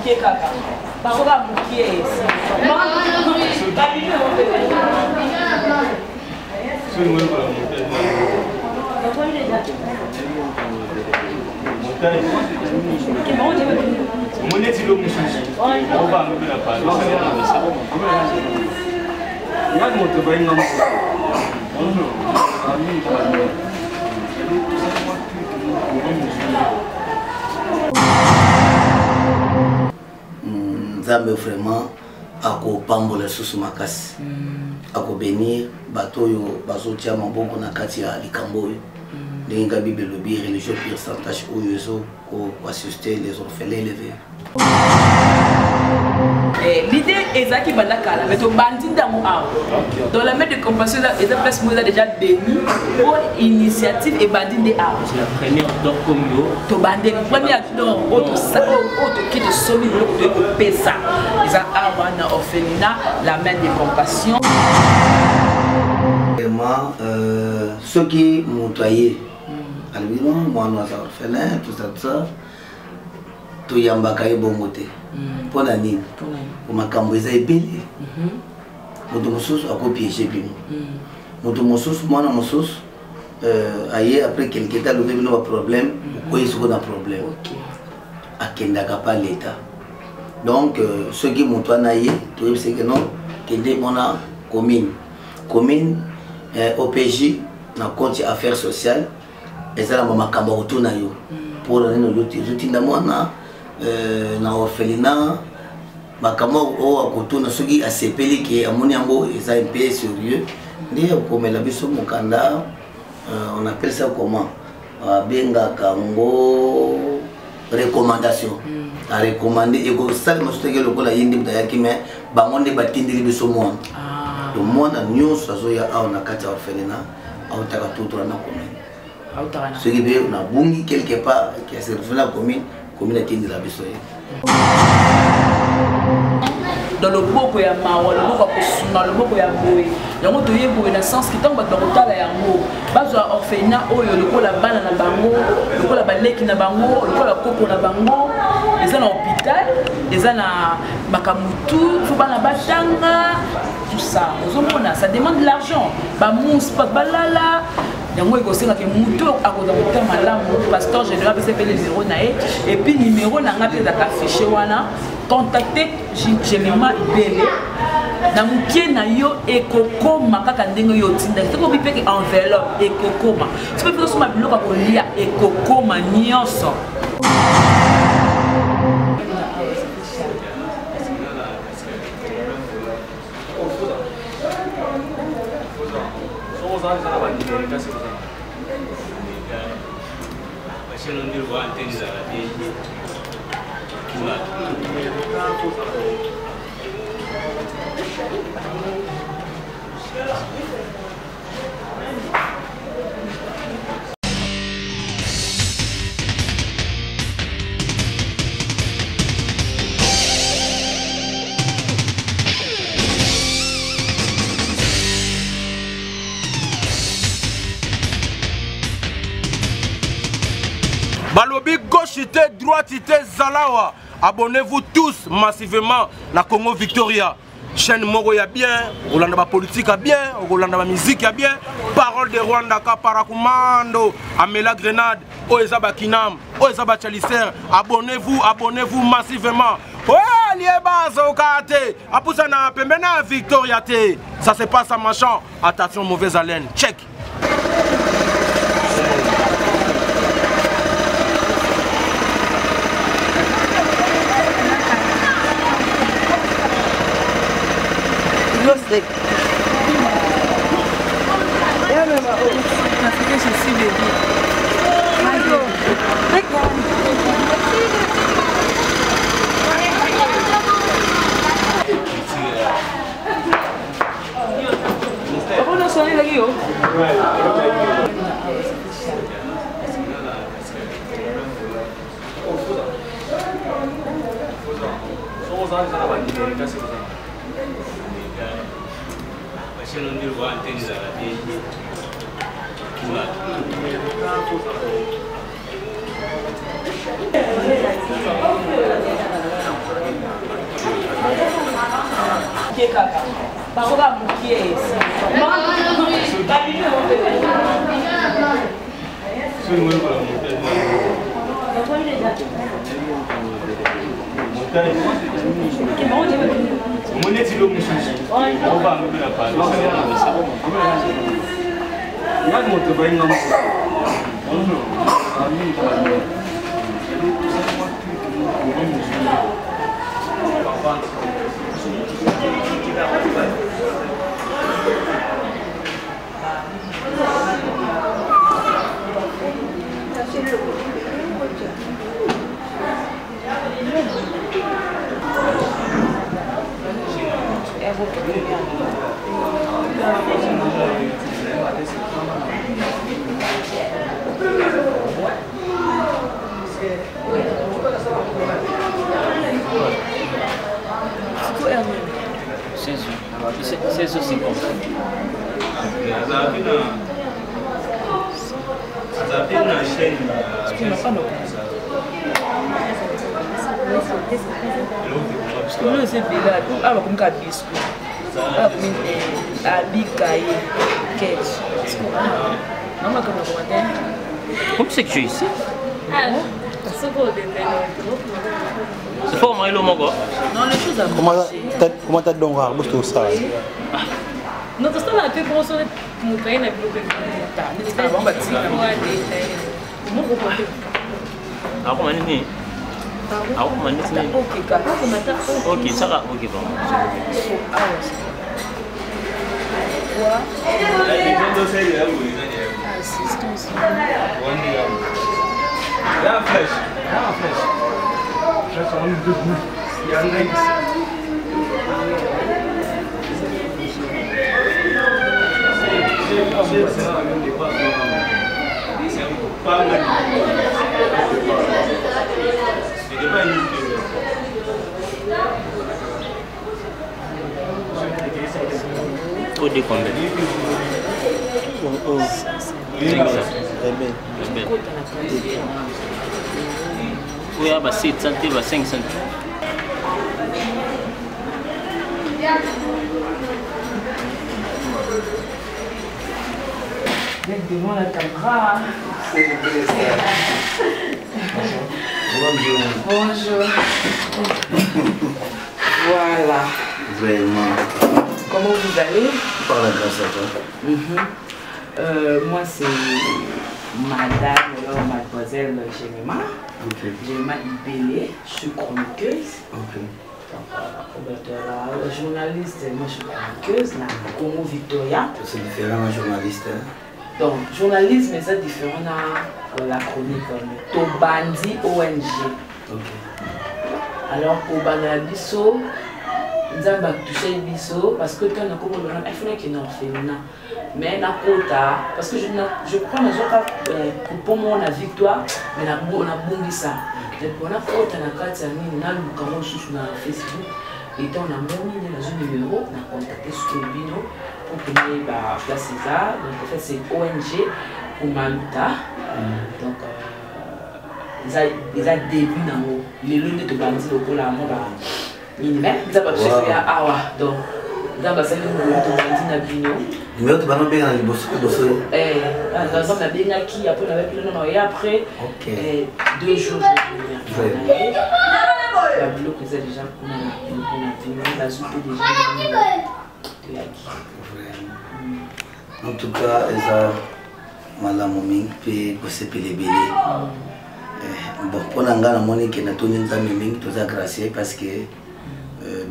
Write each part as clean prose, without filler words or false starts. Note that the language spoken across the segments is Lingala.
Mokie kaka. Bango kaka mokie. Omoni eti lo mosusu obanga mpe na pale. Ngai moto bainga moko. Nzambe vraiment akopambola lisusu makasi, akobenir bato oyo bazotia maboko na kati ya likambo oyo. Ndenge nga Bible elobi, religion pure sans tache oyo ezo koassiste les orphelins élevés. Eh, l'idée ezalaki banda kala, mais tobandi ndango awa dans la main de compassion. Eza place moko eza déjà béni po initiative ebandi nde awa. Tobandeli première don oyo toki tosombi biloko toyei kopesa, eza awa na orphelinat La Main de Compassion. Vraiment, soki moto aye, alobi non, mwana aza orphelin, tout ça, tout ça, toyambaka ye bongo te. Mpo na nini? Po makambo eza ebele. Moto mosusu akopiéger bino. Moto mosusu, mwana mosusu aye, après quelque temps alobi bino baproblème, okoyi siko na problème, akendaka pa l'État. Donc soki moto wana ye, toyebiseke non, kende mona commune, commune OPJ na compte ya affaires sociales, eza na makambo ya kotuna yo mpona nini ozotinda mwana na orphelinat. Makambo oyo akotuna, soki asepeli ke amoni yango eza un peu sérieux, nde akomela biso mokanda. On appelle ça comment? Abengaka yango recommandation. Arecommande, ekosalema soki lokola ye nde moto ayaki, mais bango nde batindeli biso mwana. To mwana nyonso azoya awa na kati ya orphelinat autaka tutura na commune. Soki mpe nabungi quelque part, se retrouve na commune, commune atindela biso ye. Dans loboko ya mawa, loboko ya kosunga, loboko ya boye, yango toye boye na sens ke ntango bato bakotala yango, bazwa orphelinat oyo lokola bana na bango, lokola baleki na bango, lokola koko na bango. Eza na hôpital, eza na makambo tout, fo bana batanga, tout ça. Ozomona, ça demande de l'argent, bamousse, bato balala. Yango ekosengaka moto akozwa motema malamu. Pasteur général apesa mpe numéro na ye, et puis numéro na nga mpe ezalaka affiché wana. Contacte Jemima Ibele na mokie na yo, ekokoma kaka ndenge yo otindaki. Soki obi mpeke enveloppe, ekokoma. Soki mpe osomba biloko ya kolia, ekokoma nyonso. Balobi gauche te, droite te, zalawa. Abonnez-vous tous massivement na Congo Victoria, chaîne moko ya bien. Okolanda bapolitique ya bien, okolanda bamusique ya bien. Parole de Rwanda ka paracommando amela grenade. Oyo eza bakinam, oyo eza bachaliser. Abonnez-vous, abonnez-vous massivement. Oyo alieba azoka te, apusana pembeni ya Victoria te. Ça se passe à Machan. Attention, mauvaise haleine, check. mokie kaka. Soka mokie. Babimi omoni eti lo mosusu obanga mpe na pale ngani moto bainga moko. Bonjour. Seize heures 50. Lelo eza ebele awa bakomi kaka biscuit, awa bakomi abikaye ketch na makambo ya koma te. Comme c'est que tu es ici? C'est fort, Marie moko. Non, les choses à Comment t'as donc rare, tout ça. Non, tosala te bonso moto aye na biloko. Akoma nini? Akoma nini? Ok, saka ok bon. Assistance. Au décombé. Oh, oh. Rebelle. Oyo ba 700 te, ba 500 te. D'être devant la caméra. C'est vrai ça. Bonjour. Bonjour. Voilà. Vraiment. Comment vous allez? Par la grâce à toi. Moi, c'est madame, alors mademoiselle Jemima. Okay. Jemima Ibele, je suis chroniqueuse. Okay. Donc, journaliste, moi je suis chroniqueuse, na Congo Victoria. C'est différent d'un journaliste. Hein? Donc, journalisme, c'est différent de la chronique. Tobandi ONG. Okay. Alors, kobanda biso, nzambe atouche biso parce que ntango nakomolona efonaki na orphelinat, mais nakota parce que je crois nazwaka coupon moko na Victoire, mais nabungisa. Po nakota na kati ya nini, naluka ngo lisusu na Facebook, etant namoni nde nazwi numéro na contacte sikoyo bino pour que nayeba place eza. Donc en fait, c'est ONG Kumaluta. Donc eza début nango lelo nde tobandi lokola mwa ba nini, mais nzambe abiso ya awa. Donc nzambe asali ngolu, tobandi na bino. Numéro tobanda obenga na liboso liboso. Nzambe nabengaki, après nabaki nono naoya après 2 jours je venir. Babiloko eza déjà kuna na biloko na bino, bazwi mpe déjà, toyaki. En tout cas, eza malamu mingi mpe kosepela ebele. Bon, mpo na ngai namoni ke natoni Nzambe mingi, toza gracieux parce que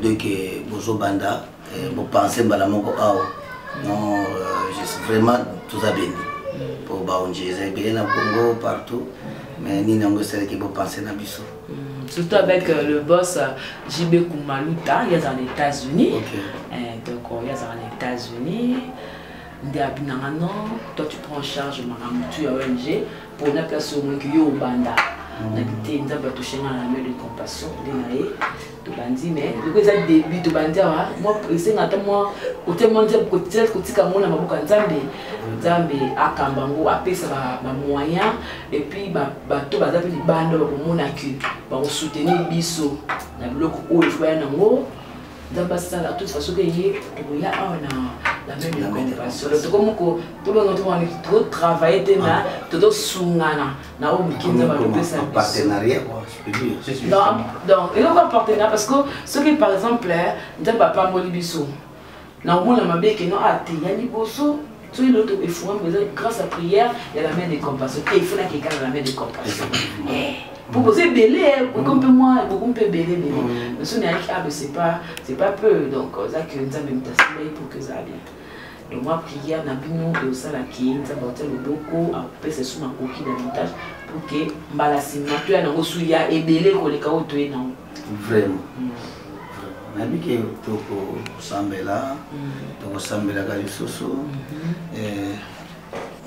dès que bozobanda, bopense mbala moko awa. Non, je suis vraiment, toza béni po baONG eza ebele na Congo partout, mais nini yango esalaki bopense na biso? Surtout avec le boss JB Kumaluta, il est aux États-Unis. Donc, il est aux États-Unis. Nde abinanga non, toi tu prends en charge makambo tu ya ONG pour na place omoniki yo obanda. Nabi te, Nzambe atouche nga na main de compassion nde na ye tobandi. Mais loko eza début, tobandi awa, mwa esenga ata mwa kotema Nzambe, kotika yango na maboko ya Nzambe. Nzambe akamba yango, apesa bamoyen, et puis bato baza mpe libanda bakomona ke bakosoutenir biso na biloko oyo efo baya nango. Nzambe asala toute façon ke ye tokoya awa na la même de compassion. Donc tokomi tobenga tokomi tokotravaille te na tozosungana na oyo moke Nzambe azopesa biso. Partenariat quoi, je peux dire. Donc eloko ya partenariat, parce que soki par exemple Nzambe apamboli biso, na omona mabe ke no ate ya liboso, soki loto efungami eza grâce à prière ya la main de compassion te. Il faut nakeka na la main de compassion po boza ebele, bokomi mpe mwa, bokomi mpe ebele ebele. So nayaki, ah, mais c'est pas peu. Donc eza ke Nzambe moto asimba ye pour que ezala bien. Donc mwa prière na bino eosalaki Nzambe aotia loboko, akopesa esu makoki davantage pour que mbala nsima toya nango su ya ebele koleka oyo toye nango. Vraiment, nayebi ke tokosambela, tokosambelaka lisusu.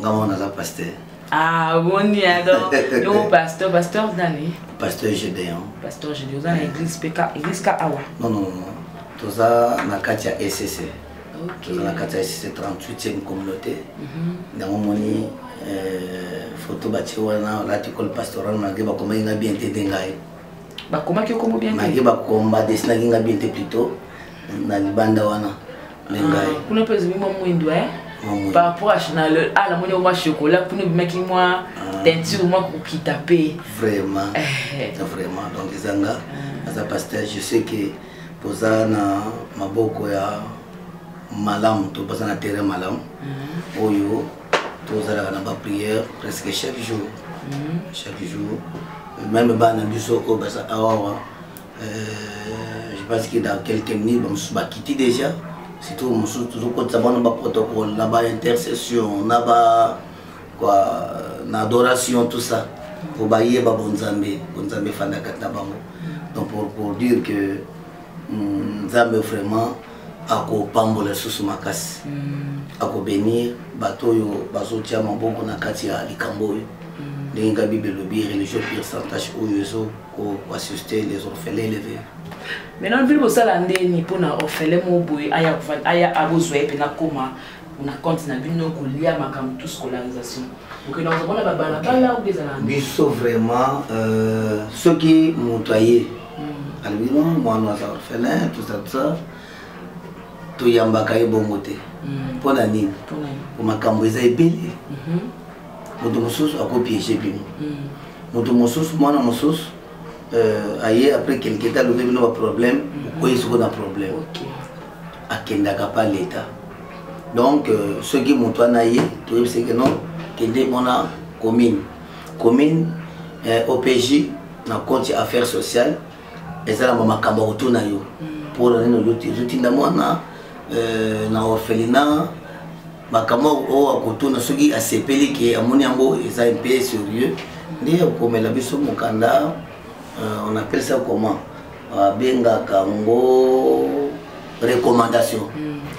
Nga moko naza pasteur. Ah, boni donc yo pasteur, pasteur nani? Pasteur Gédéon. Pasteur Gédéon, oza na église mpe ka église ka awa? Non, non, non, toza na kati ya ECC. Toza na kati ya ECC 38e communauté. Yango moni photo batie wana, olati col pastoral, malgré bakomaki nga bien te nde ngai. Bakomaki okombo bien te? Malgré bakomba desinaki nga bien te plutôt na libanda wana, me ngai. Kuna mpe ezwi mwa mwindu par rapport à na le ah, namoni mwa chocolat kuna, ebimaki mwa teinture mwa kokita mpe. Vraiment, vraiment. Donc eza nga aza pasteur. Je sais que toza na maboko ya malamu, to baza na terrain malamu oyo tozalaka na baprière presque chaque jour, chaque jour. Même bana biso oyo baza awawa, je pense que dans quelques minutes bamosusu bakiti déjà, surtout mosusu tozokotisa bana baprotocole na baintercession, na ba quoi, na adoration, tout ça, po bayeba bonzambe, bonzambe efanda kati na bango. Donc pour dire que Nzambe vraiment akopambola lisusu makasi, akobénir bato oyo bazotia maboko na kati ya likambo oyo, ndenge nga Bible elobi, religion pure sans tache oyo ezo koassister les orphelins élevés. Maintenant, bino bosala ndeni mpona orphelin moko boye aya aya abozwa ye mpena koma na compte na bino, kolia, makambo tout, scolarisation, okenda kozomona babalabala obi ezala? Biso vraiment, soki moto aye, alobi non, mwana aza orphelin, tout ça, tout ça, toyambaka ye bongo te. Mpo na nini? Po makambo eza ebele. Moto mosusu akopiéger bino, moto mosusu, mwana mosusu aye, après quelque temps alobi bino baproblème, okoyi siko na problème, akendaka pa l'État. Donc soki moto wana ye, toyebiseke non, kende mona commune, commune OPJ na compte ya affaires sociales, eza na bamakambo ya kotuna yo mpona nini ozotinda mwana na orphelinat. Makambo oyo akotuna, soki asepeli ke amoni yango eza un peu sérieux, nde akomela biso mokanda. On appelle ça comment? Abengaka yango recommandation.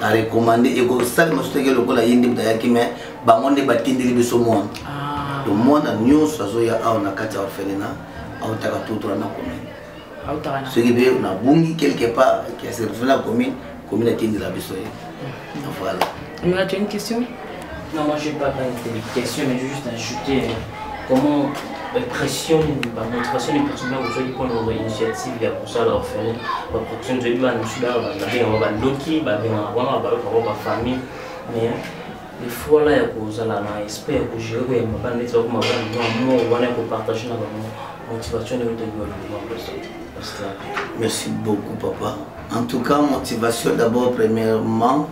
Arecommande, ekosalema soki lokola ye nde moto ayaki, mais bango nde batindeli biso mwana. To mwana nyonso azoya awa na kati ya orphelinat autaka tutura na commune. Soki mpe nabungi quelque part, ase retrouve na commune, commune atindela biso ye. Voilà. Amira, tu as une question? Non, moi je n'ai pas de question, mais je veux juste ajouter comment pression, motivation des personnes aujourd'hui prendre l'initiative ya kosala orphelin, baprotection toyebi bana mosusu babengaka bandoki, babengaka wana balokaka bafamille, mais des fois là ya kozala na esprit ya kogérer, koyamba bana neti bakoma bana mwa amour wana ya kopartage na bango, motivation nde otoki wa. Merci beaucoup, papa. En tout cas, motivation d'abord, premièrement,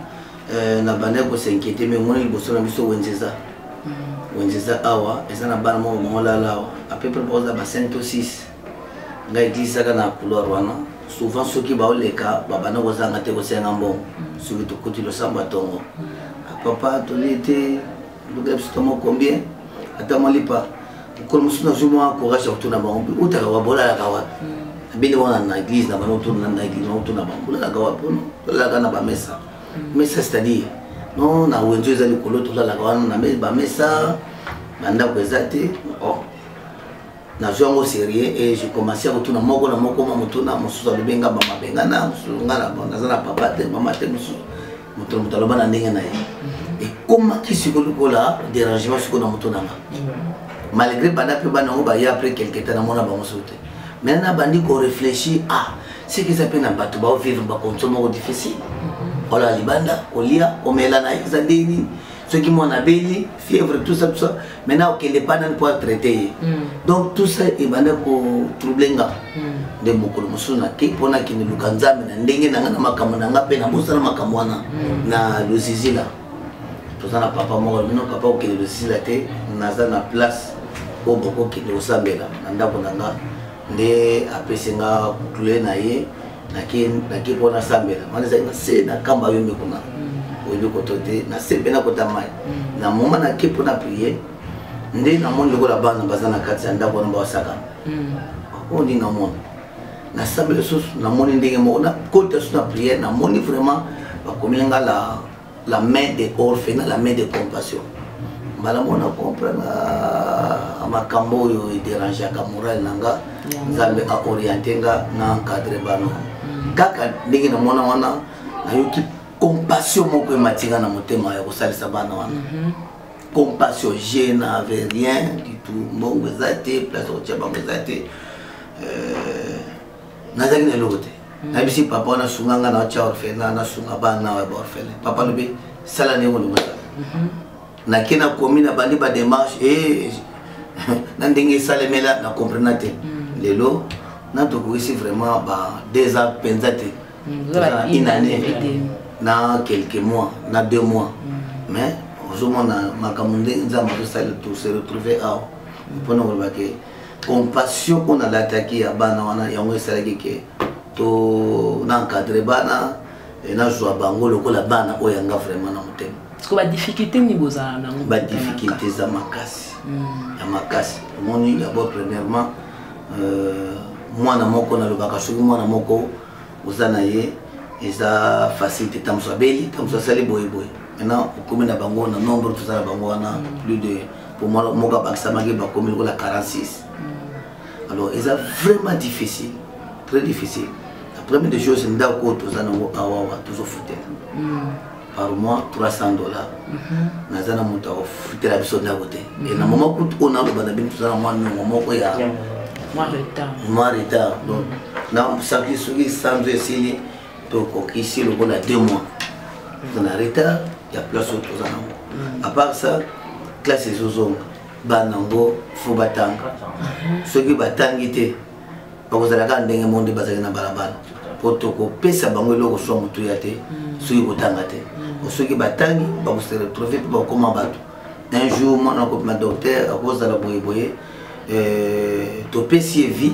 na bandaki kos'inquiéter, mais omoni liboso na biso wenze eza, wenze eza awa, eza na bana moko bango lala awa, à peu près baoza ba 5 to 6. Ngai église ezaka na couloir wana. Souvent soki baoleka, babanda kozanga te kosenga mbongo. Soki tokoti losambo ya ntongo, papa, tolie te, luka biso tomo combien, ata mwa lipa. Mokolo mosusu nazwi mwa courage ya kotuna bango: utaka wapi, bolalaka wapi? Abini wana na église na bango, tuna na église, otuna bango: bolalaka wapi? Ono tolalaka na bamesa. Mesa, c'est-à-dire? Non, na wenze eza likolo, tolalaka wana na bamesa, bandako eza te. Oh, nazwi yango sérieux et je commencé kotuna moko na moko. Ma motuna mosusu alobi nga bamabengana, mosusu nga naza na papa te, mama te, mosusu moto na moto aloba na ndenge na ye. Ekomaki sikoyo lokola dérangement sikoyo na moto na nga, malgré banda mpe bana yango baya après quelque temps, namona bango so te. Maintenant nabandi koréfléchir, ah. Seke eza mpe na bato baovivre bacondition moko difficile. Olala libanda, kolia, komela na ye eza ndenge nini? Soki mwana abeli fièvre, tout ça, tout ça, maintenant okende pa nani mpo atraite ye? Donc tout ça ebanda kotrouble nga. Nde mokolo mosusu nake mpo nakende luka Nzambe na ndenge na nga, na makambo na nga, mpe nabosana makambo wana. Na Lozizila toza na papa moko. Bino papa, okende Lozizila te, naza na place oyo bokokende kosambela na ndako na nga. Nde apesi nga clé na ye, nake mpo nasambela. Wana ezali na se na kamba yombe kuna, oyebi koto te, na se mpe nakota mai. Na moma nake mpo na prier, nde namoni lokola bana baza na kati ya ndako wana basakana. Oyo ndenge namona, nasambela lisusu, namoni ndenge moko, nakota lisusu na prière, namoni vraiment bakomeli nga la main de orphelin, la main de compassion. Mbala moko na comprendre makambo oyo ederangeaka moral na nga. Nzambe aoriente nga na encadre bano. Kaka ndenge namona wana, nayoki compassion moko emati nga na motema ya kosalisa bana wana. Compassion, je n'avais rien du tout, mbongo eza te, place kotia bango eza te, nazalaki na eloko te. Nayebisi papa wana: "Sunga nga na otya orphelin, nasunga bana ya baorphelin." Papa alobi: "Sala ndenge olingi osala." Nake, nakomi, na bandi badémarche e na ndenge esalemela, na comprena te. Lelo na tokokisi vraiment ba 2 ans mpenza te, une année na quelques mois, na 2 mois, mais ozomona makambo ndenge Nzambe azosala. Tose retrouve awa mpona koloba ke compassion mpo nalataki ya bana wana, yango esalaki ke to na encadre bana, nazwa bango lokola bana oyo yanga vraiment na motema. Parce que badifficulté nini bozala nango? Badifficulté eza makasi, ya makasi. Omoni, d'abord premièrement, mwana moko, nalobaka soki mwana moko oza na ye, eza facile te. Ntango mosusu abeli, ntango mosusu asali boyeboye. Maintenant okomi na bango na nombre, toza na bango wana plus de, po moko abakisamaki, bakomi lokola 46. Alors eza vraiment difficile, très difficile. La première des choses, ndako oyo toza nango awawa, tozofutela par mois 300 dollars. Naza na moto akofutela biso ndako te. E na moma kutu oyo naloba na bino, toza na mwa niongo moko ya mwa retard. Donc na soki sanzo esili, tokokisi lokola 2 mois, toza na retard ya place oyo toza nango. À part ça, classe ezozonga, bana yango fo batanga. Soki batangi te, bakozala kaka ndenge mo nde bazalaki na balabala, po tokopesa bango eloko swa motuya te soki kotanga te. Soki batangi, bakose retrouve mpe bakokoma bato. Un jour mwana akopima docteur, akozala boyeboye, topesi ye vie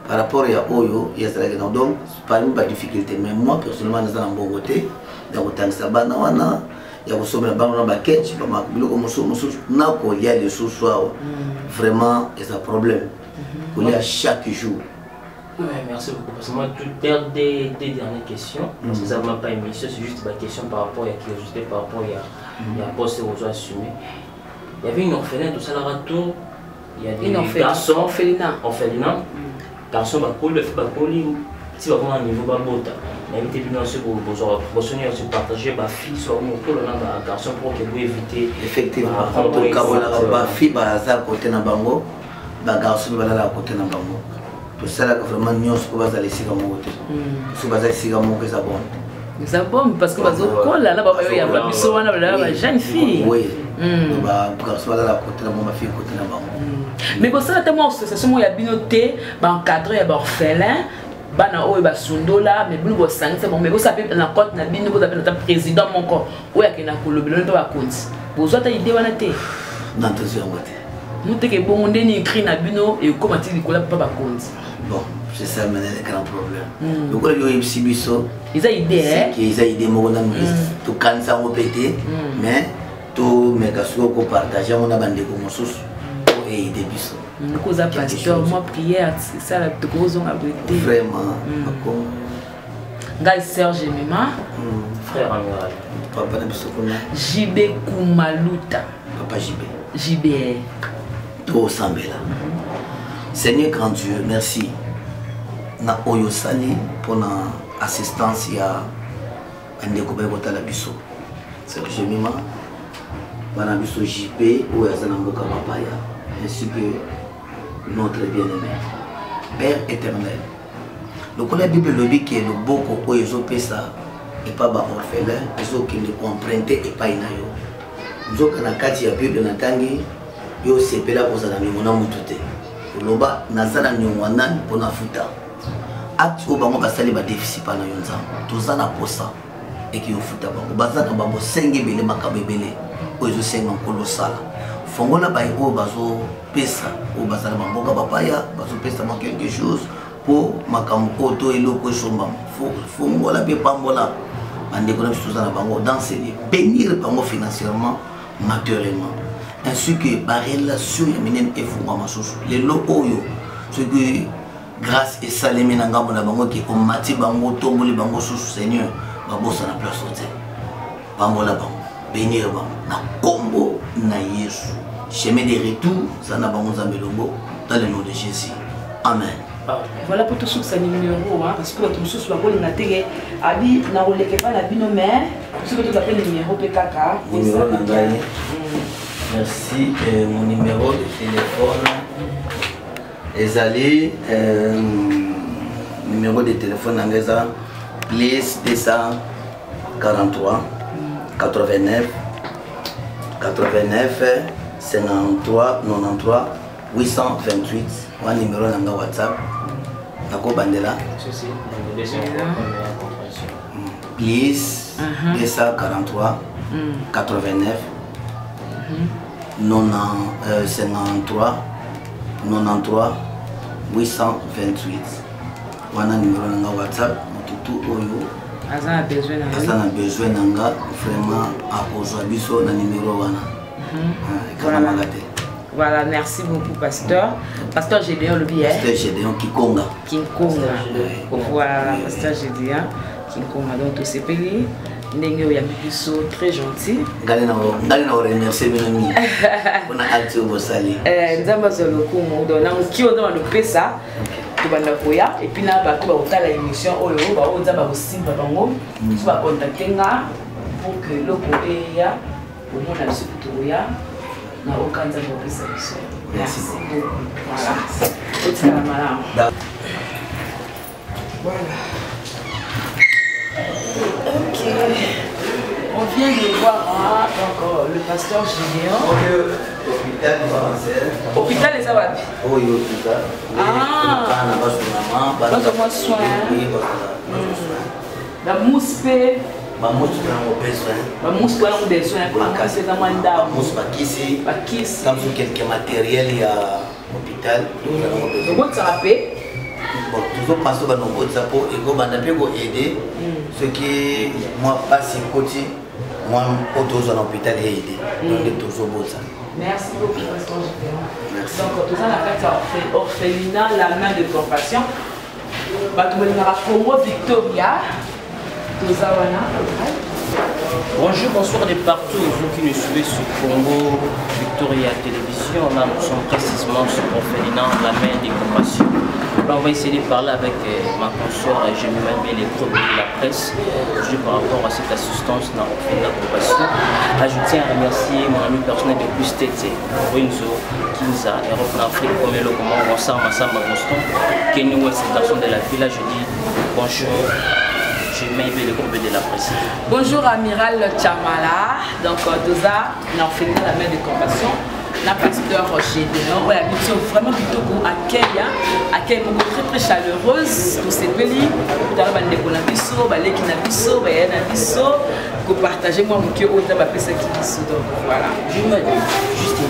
par rapport ya oyo ye azalaki na. Donc parmi badifficulté, mais moi personnellement naza na mbongo te ya kotangisa bana wana, ya kosombela bana wana baketch, biloko mosusu mosusu na kolia lisusu awa. Vraiment eza problème kolia chaque jour. Ouais, merci beaucoup. Parce que moi, toutes des dernières questions, parce que ça ne pas émission, c'est juste ma question par rapport à la curiosité, par rapport à poste aux assumer. Il y avait une orpheline, tout ça, la retour. Il y a des Une orpheline. Garçons. Orphelinat. Orphelinat. Garçons, bakoli, bakoli, si bakoma na niveau babota, nayebi te bino nyonso bozwa nyonso partage bafille so mokolo na bagarçon pour ke boéviter. Effectivement, tokabolaka. Bafille baza kote na bango, bagarçon mpe balalaka kote na bango. Tosalaka vraiment nyonso mpo bazala esika moko te. Soki baza esika moko, eza bon. Eza bon parce que bazokola na babayo yamba biso wana, balala ba jeune fille. Oui, bagarçon bazala kote na bango, bafille kote na bango. Mais bosala te mwa association moko ya bino te, baencadre ya baorphelin, bana oyo basundola, mais bino bosangisa bango, mais bosala mpe na compte na bino, bozala mpe na ta président moko oyo akenda kolobela mpe bakonzi? Bozwa ata idée wana te? Na tozwi yango te. Moteke bongo ndeni cri na bino ekóma ti likolo mpa bakonzi? Bon, c'est ça maintenant le grand problème. Lokola yo oyebisi biso, eza idée. Eza idée moko nanu tokanisa yango mpe te, mais tomeka soki kopartage yango na bandeko mosusu po eaider biso. Koza pasteur, mwa prière esala, tokozonga boye te. Vraiment. Ngai Serge Mema. Frère Amiral. Papa na biso kuna. JB Kumaluta. Papa JB. JB. Tosambela. Seigneur grand Dieu, merci na oyo osali mpona assistance ya bandeko baye kotala biso, Serge Mima, bana biso JP oyo aza na mboka mapaya, ainsi que notre bien-aimé Père éternel. Lokola Bible elobi ke loboko oyo ezopesa epa ba orphelin ezokende koemprunte epai na yo. Nzoka na kati ya Bible natangi yo osepela kozala niongo na mutu te. Oloba naza na niongo ya nani mpo nafuta. Acte oyo bango basali ba déficit pa na yo Nzambe. Toza na posa eke yofuta bango. Baza na ba bosenge ebele makambo ebele oyo ezosenga Nkolo osala. Fongola baye oyo bazopesa oyo baza na bamboka bapaya bazopesa mwa quelque chose mpo makambo oyo to eloko esombama. Fongola mpe pambola bandeko na biso toza na bango dans ce lieu, bénir bango financièrement, matériellement, ainsi que barelation ya minene efungwama susu lelo oyo. Soki grâce esalemi na ngambo na bango ke omati bango otomboli bango susu, Seigneur, babosana place oyo te. Pambola bango, bénir bango na kombo na Yesu. Chemin de retour za na bango Nzambe elongo, dans le nom de Jésus, amen. Voilà, po tosukisa numéro, hein, parce que bato mosusu bakolinga teke abi na koleka epai na bino, mais soki toza mpe numéro mpe kaka. Numéro na ngai, merci. Mon numéro de téléphone ezali numéro de téléphone na ngai eza plus 243 89 89 53 93 828. Wa numéro na ngai WhatsApp nakobandela plus 243 89 53 93 828. Wana numéro na nga WhatsApp. Motutu oyo aza na besoin na aza na besoin na nga, vraiment akozwa biso na numéro wana, ekangamaka te. Voilà, merci beaucoup, pasteur. Pasteur Gédéon, le billet. Pasteur Gédéon Kikonga. Kikonga. Voilà, pasteur Gédéon Kikonga. Donc, tout s'est payé. Ndenge oyambi biso, très gentil. Ngai na oremercie bino mingi mpona acte oyo bosali. Nzambe azwa lokumu. Donc na moki oyo Nzambe alopesa, tobanda koya. Et puis na bato bakotala émission oyo, baoyo Nzambe akosimba bango, so bacontacte nga pour que eloko eya omona biso mpe tokoya na oka Nzambe apesa biso. Merci beaucoup. Voilà, otikala malamu. Voilà. Ok. On vient de voir, hein, donc, le pasteur Gédéon. Hôpital français. Hôpital eza wapi? Oyo hôpital. Ah. Bana bazolama. Bazwa soin. Bamousse mpe. Bamusu yango besoin. Bamusu yango besoin makasi, eza mwa ndambo. Bamusu, bakisi. Bakisi. Kamsu quelque matériel ya hôpital. Okotisaka mpe. Bon, tozopense bana okotisa mpo ekobanda mpe koaide soki mwa mpasi ekoti, mwa oyo tozwa na hôpital eaide, donc nde tozobotisa. Merci beaucoup, pasteur Gédéon. Merci. Donc toza na kati ya orphelinat La Main de Compassion. Bato balingaka Congo Victoria, toza wana. Bonjour, bonsoir de partout, vous qui nous suivez sur Congo Victoria Télévision. Là, nous sommes précisément sur Orphelinat La Main de Compassion. Là, on va essayer de parler avec ma consoeur et je m'appelle les groupes de la presse juste par rapport à cette assistance dans Orphelinat Compassion. Là, je tiens à remercier mon ami personnel de plus Tete, Renzo, Kinza, Europe en Afrique, Pomelo, comment Ronsard, Massamba, Boston, Kenny West, garçon de la ville. Là, je dis bonjour. Je mets le groupe de la presse. Bonjour Amiral Chamala, donc Doza, l'orphelinat La Main de Compassion, la pasteur Gédéon, ouais, nous sommes vraiment plutôt pour accueil, hein, accueil beaucoup très très chaleureuse, tout s'est peli, tout à l'heure, bandeko na biso, baleki na biso, baya na biso, ko partager moi moke oyo Nzambe apesaki biso, donc voilà. Je me dis juste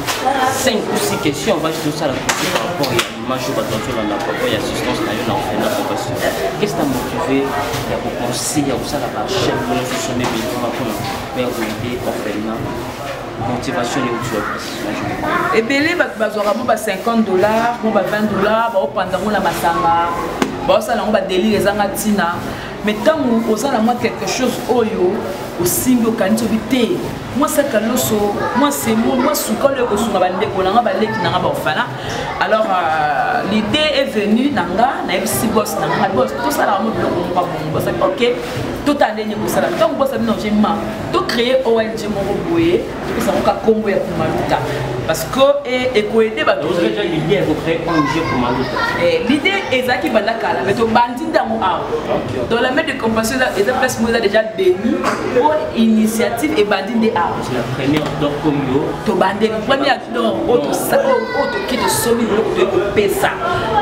5 ou 6 questions, on va juste ça la poser par rapport à l'image de la par rapport à l'assistance na yo na orphelinat Compassion. Qu'est-ce qui t'a motivé ya kopenser ya kosala bachaîne mpona ososome biloko mpona mpe ya koaider orphelinat? Motivation euti wapi précisément? Ebele bato bazwaka mo ba 50 $, mo ba 20 $, baopanza yango na masanga, baosala yango badélire ezanga ntina. Mais ntango oza na mwa quelque chose oyo Osimbi, okanisi, obi te, mwa saka loso, mwa semo, mwa sukali oyo ekosunga bandeko na nga, baleki na nga baorphelin. Alors l'idée est venue na nga, nayebisi boss na nga: "Boss, tosala yango biloko moko bongo." Boss abi: "Ok, totala ndenge kosala." Ntango boss abi: "Non, jema tocréer ONG moko boye, topesa yango ka kombo ya Kumaluta, parce que ekoaider bato." Vous avez déjà l'idée ya kocréer ONG Kumaluta? L'idée ezalaki banda kala, mais tobandi ndango awa dans la main de compassion. Eza place moko eza déjà béni po initiative ebandi nde awa. C'est la première don oyo? Tobandeli première don oyo toki, tosombi biloko, toyei kopesa,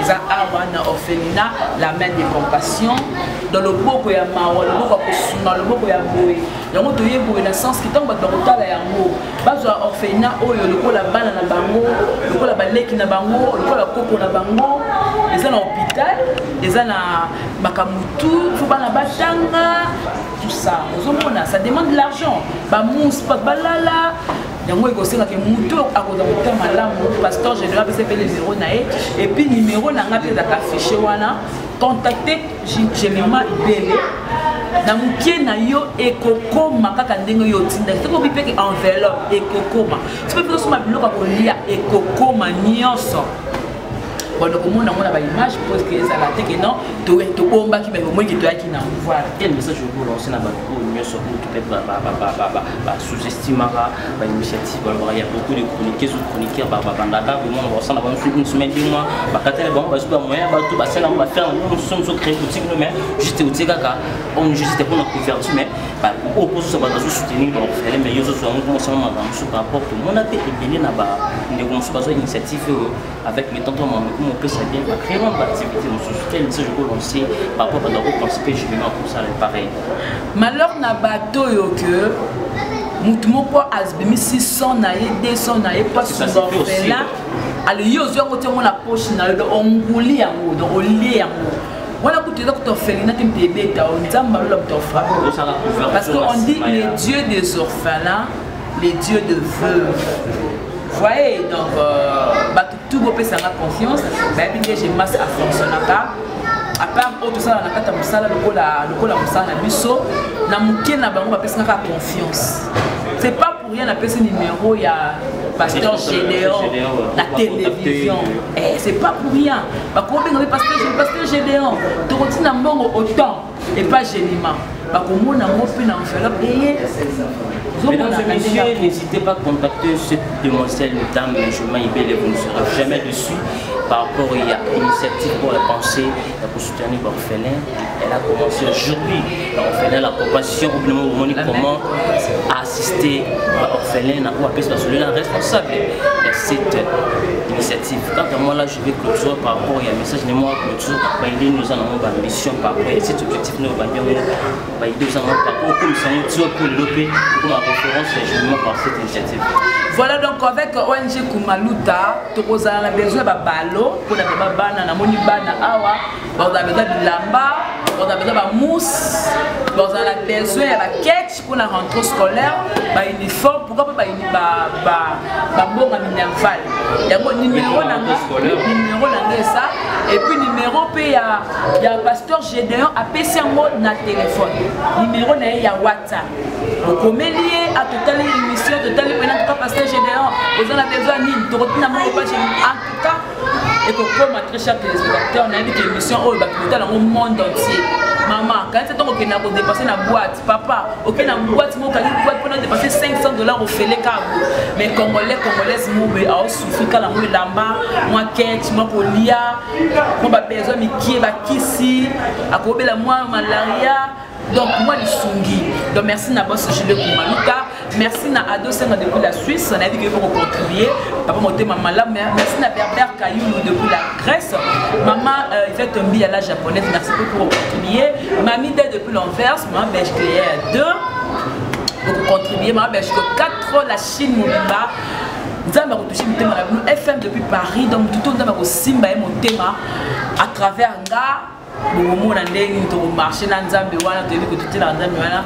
eza awa na orphelinat La Main de Compassion, dans loboko ya mawa, loboko ya kosunga, loboko ya boye. Yango toye boye na sens ke ntango bato bakotala yango, bazwa orphelinat oyo lokola bana na bango, lokola baleki na bango, lokola bakoko na bango. Eza na hôpital, eza na makambo tout, faut bana batanga, tout ça. Ozomona, ça demande de l'argent, bamousse, bato balala. Yango ekosengaka motu akozwa motema malamu. Pasteur général apesa mpe numéro na ye, et puis numéro na nga mpe ezalaka affiché wana. Contacte Jemima Ibele na mokie na yo, ekokoma kaka ndenge yo otindaki. Soki obi mpeke enveloppe, ekokoma. Soki mpe osomba biloko ya kolia, ekokoma nyonso. Bando komona yango na baimage, parce que ezala te ke non, tobombaki, me omoniki toyaki na. Voilà. Quel message okolancer na bato oyo nyonso oyo peut-être basous-estimaka bainitiative? Balobaka ya beaucoup de chroniqueurs ou chroniqueurs babandaka vraiment basala bango une semaine, 2 mois, bakatela bango, bazwi bamoyen, bato basala yango, bafaire yango mosusu mosusu, créer boutique no, mais juste otie kaka ONG juste mpona couverture. Mais oyo mpo soso bato bazosoutenir baorphelin, mais yo ozozwa yango mosala makambo mosusu par rapport tomona mpe ebele na bandeko mosusu bazwa initiative oyo, avec le temps to mameko mopesa bien, bacréer wana baactivité mosusu. Quel message okolancer par rapport bato bakopense mpe jugement kosala pareil? Malheur na bato oyo ke motu moko abimisi 100 na ye, 200 na ye, mpo asunga orphelin. Alors ye ozwi yango, ti yango na poche na yo, donc onguli yango, donc olie yango wana. Kutu eza kutu orphelinat te, moto ebeta o Nzambe alola, moto afrappe, parce que on dit les dieux des orphelins, les dieux de veuves, voyez. Donc bato tout bopesanga confiance, bayebi nde Jemas afonctionnaka. À part oyo tosala na kati ya mosala, lokola mosala na biso na moke na bango, bapesangaka confiance. C'est pas pour rien napesi numéro ya pasteur Gédéon na télévision. Eh, c'est pas pour rien. Bakobenga mpe pasteur Gédéon, tokotina mbongo autant epa Génima, bakomona yango mpe na enveloppe eye. Mesdames et messieurs, n'hésitez pas à contacter cette demoiselle, dame Joma Ibele, vous ne serez jamais dessus par rapport à l'initiative pour la pensée, pour soutenir l'orphelin. Elle a commencé aujourd'hui, l'orphelin, la compassion, au comment assister l'orphelin, ou appeler celui-là responsable de cette initiative. Quant à moi, là, je vais clôturer par rapport à un message de moi, clôture, bah, il nous avons une mission par rapport à cet objectif, nous avons 2 ans par rapport comme ça, pour développer comme référence par cette initiative. Voilà, donc avec ONG Kumaluta, tokozala na besoin ya babalo mpona baba bana. Namoni bana awa bazala besoin bilamba, bazala besoin bamousse, bazala na besoin ya baketch mpona rentrée scolaire, bauniforme, pourquoi mpe bambonga minerval. Yango numéro nanga, numéro nanga eza, et puis numéro mpe ya pasteur Gédéon, apesi yango na téléphone, numéro na ye ya WhatsApp. Okomeli ye, atotali émission, totali mpena. En tout cas, pasteur Gédéon, oza na besoin nini, tokotina moko page. En tout cas, ekokoma. Très cher téléspectateur, nayebi ke émission oyo bato kotala yango monde entier. Mama, kanisi ntongo okenda kodépenser na boîte, papa okende na boîte moko, okangi boîte mpona dépenser 500 $ ofele kabo. Mais Congolais, Congolaise mobe aosouffrir kala yango, elamba, mwa ketch, mwa kolia, mwa babesoin mikie, bakisi, akobela mwa malaria, donc moi lisungi. Donc merci na boss Jules Kumaluka, merci na Ado Senga depuis la Suisse, nayebi ke faut contribuer, papa motema malamu. Merci na Berber Kayulu depuis la Grèce, maman Yvette Mbi à la japonaise, merci beaucoup pour contribuer. Mami De depuis l'Anvers, maman Belge Claire 2 pour contribuer, maman Belge 4, la Chine mobimba, Nzambe akotouche motema na bino. FM depuis Paris, donc tuto Nzambe akosimba ye motema à travers nga. Bokomona ndenge nini tokomarche na Nzambe wana, toyebi kototelaka Nzambe wana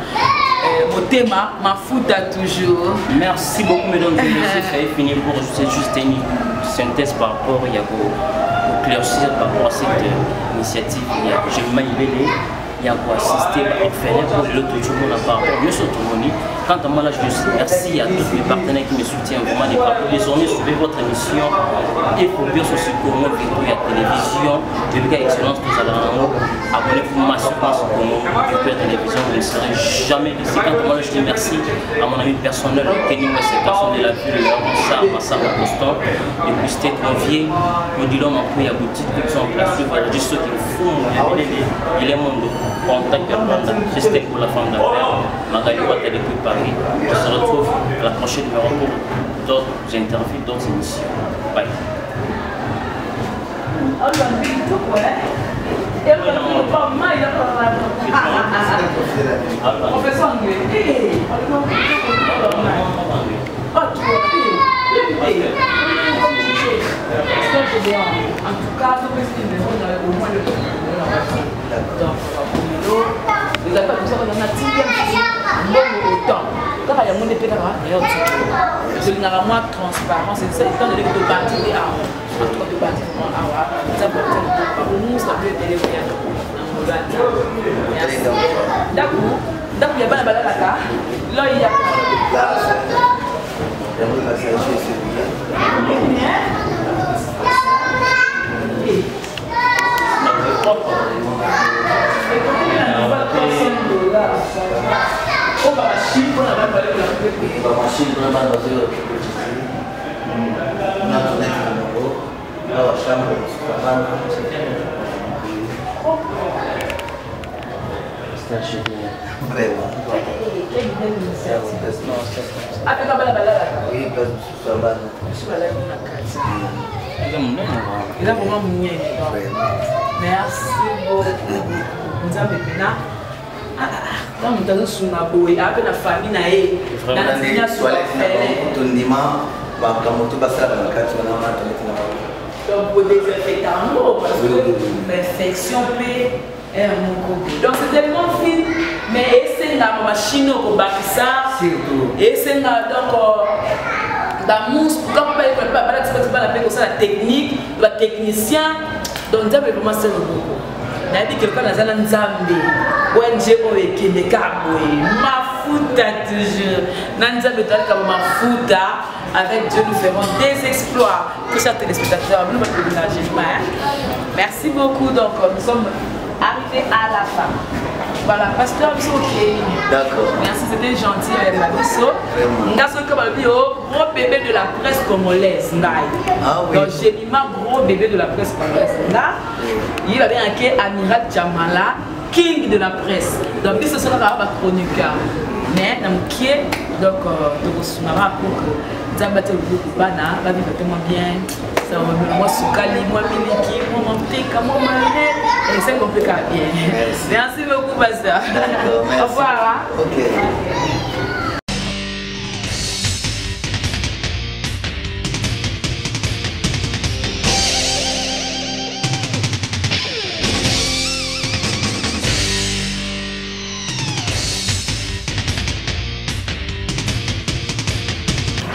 motema mafuta toujours. Merci beaucoup, mesdames et messieurs. Ça est fini pour, c'est juste une synthèse par rapport à éclaircir par rapport à cette initiative. Il y a Jemima Ibele. ya koassiste baorphelin mpo lelo tozomona par rapport nyonso tomoni. Quant à moi, là, je dis merci à tous mes partenaires qui me soutiennent vraiment de partout. Désormais, suivez votre émission et pour bien sur ce Congo Victoria Télévision. Depuis excellence, nous allons abonnez-vous massivement sur Congo Victoria Télévision. Vous ne serez jamais laissé. Quant à moi, là, je dis merci à mon ami personnel, Kenny West, personne de la ville, Massa, Massa, Constant, depuis State Monvier, Odilon, Mampouya, Boutique, qui sont en place. Voilà, juste ceux qui font, il est monde. Contact Rwanda, Christelle pour la femme d'affaires, Magali Ouattara depuis Paris. On se retrouve à la prochaine numéro pour d'autres interviews, d'autres émissions. Bye. En tout cas, au moins le donc ezali bato mosusu na tindi mbongo autant kaka yango nde mpe kaka nayo tolingaka mwa transparence étant donné que tobandi nde awa, en tout cas tobandi vraiment awa. Nzambe akomusa mpe ebele koya na ngolo ya Nzambe. Ndako, ndako ya bana balalaka loi ya Bamachine mpona bana bazoyoka na toilette na bango, na bachambre mosusu ya bana. Vraiment. Apeka bana balalaka. Oui, place mosusu ya bana. Mosusu balali na kati. Eza vraiment monene. Merci beaucoup, Nzambe mpena ntango moto azosunga boye ape na famille na ye. Tondima makambo to basalaka na kati wana, ma toilette na bango. Donc bodésinfecta yango parce que infection mpe aire moko. Donc c'est tellement fine, mais esengaka machine oyo kobakisa, esengaka donc bamousse kaka bayekola mpe babalakisa bati bana mpe kosala technique, batechnicien. Donc Nzambe vraiment se loboko, nayebi keleka naza na Nzambe. ONG oyo ekende kaka boye, mafuta toujours na Nzambe, toalika mafuta. Avec Dieu, nous ferons des exploits. Très chers téléspectateurs, nous merci beaucoup. Donc nous sommes arrivés à la fin. Voilà, pasteur biso okei. D'accord. Merci, c'était gentil avec ma biso. Nga soki balobi o gros bébé de la presse congolaise ngai. Ah oui. Donc Jemima, gros bébé de la presse congolaise nga. Ye babengaki Amiral Jamala, king de la presse. Donc biso soki kaka bachroniqueur. Mais na mokie, donc tokosungaka pour que Nzambe atia loboko, bana bavivre tellement bien. Mwa sukali, mwa miliki, mwa manteka, mwa mayonnaise, et ça complet bien. Merci. Merci beaucoup, pasteur. Merci. Au revoir. Ok.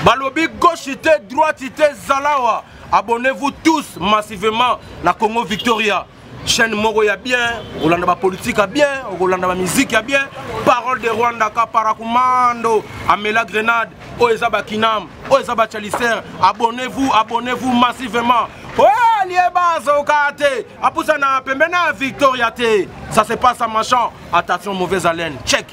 Balobi gauche te, droite te, zalawa. Abonnez-vous tous massivement na Congo Victoria, chaîne moko ya bien. Okolanda bapolitique ya bien, okolanda bamusique ya bien. Parole de Rwanda ka paracommando amela grenade oyo eza bakinam, oyo eza bachaliser. Abonnez-vous, abonnez-vous massivement. Oyo lieba azoka te apusa na pembeni ya Victoria te. Ça se passe à Machan. Attention, mauvaise haleine, check.